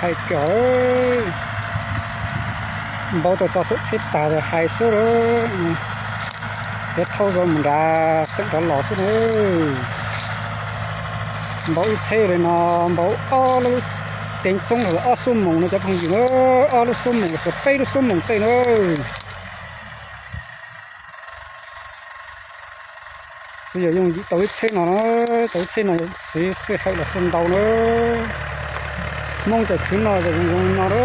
Hais kawg, npau taws tso xwm txheej tag hais xwb lawm, thiab thauj mus nrad xeem rov los xwb na. Npau ib txheb li no, npau ob lub teev txoob los ob xuab moos no cov phooj ywg na, ob lub xuab moos los peb lub xuab moos tej na. Txawm yog yooj yim tau ib txheb no na, tau ib txheb no xwb xij hawm los xij ntau na. Hmoob cov khwv no zoo zoo no na.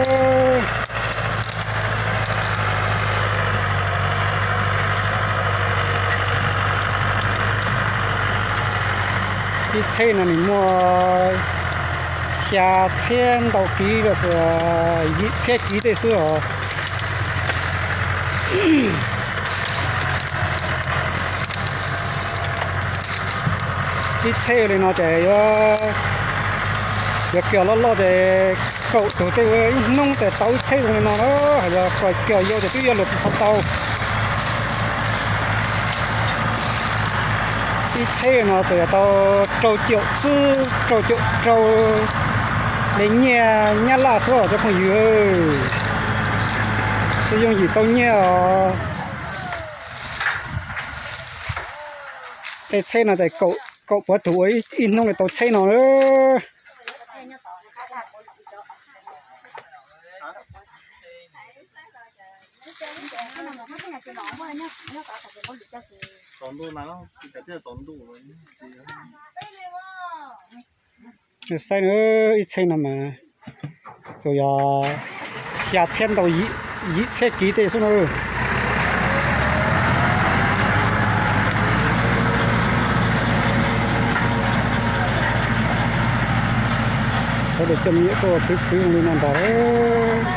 Ib txheb no nws muaj xya txhiab ntau kiv los sis yim txhiab kiv tej xwb os. Ib txheb li no ces yuav, yuav kiag loj loj ces kaum tug tej ua ib hnub ces tau ib txheb zoo li no na. Hos yog kiag yau ces twb yuav luag tsis txhob tau. Ib txheb no txawm yog tau rau caum tsib, rau caum rau li nyiaj Nyab Laj xwb os cov phooj ywg. Twb yooj yim tau nyiaj os. Tej txheb no ces kaum puav tug ua ib hnub li tau txheb no na. Saib na, ib txheb no mas txawm yog xya txhiab ntau yim txhiab kiv tej xwb na. Cov me nyuam tuaj khwv khwv li no ntag lauj.